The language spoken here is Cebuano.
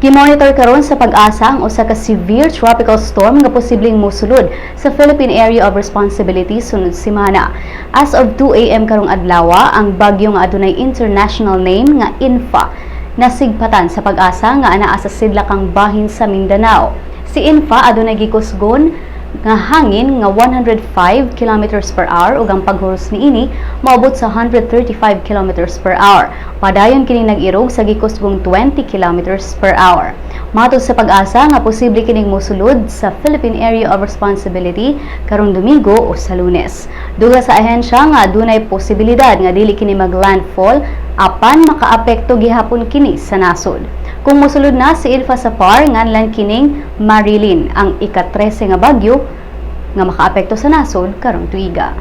Gimonitor karon sa Pag-asa ang usa ka severe tropical storm nga posibleng mosulod sa Philippine Area of Responsibility sunod semana. As of 2 a.m. karong adlaw, ang bagyo nga adunay international name nga Infa nasigpatan sa Pag-asa nga anaa sa sidlakang bahin sa Mindanao. Si Infa adunay gikusgon nga hangin nga 105 kilometers per hour ug ang paghuros niini moabot sa 135 kilometers per hour. Padayon kini nag-irog sa gikusgong 20 kilometers per hour. Matod sa Pag-asa nga posible kining mosulod sa Philippine Area of Responsibility karong Domingo o sa Lunes. Duga sa ahensya nga adunay posibilidad nga dili kini maglandfall, apan makaapekto gihapon kini sa nasod. Kung mosulod na si Infa sa PAR, nganlan kining Marilyn, ang ika-13 nga bagyo nga makaapekto sa nasod karong tuiga.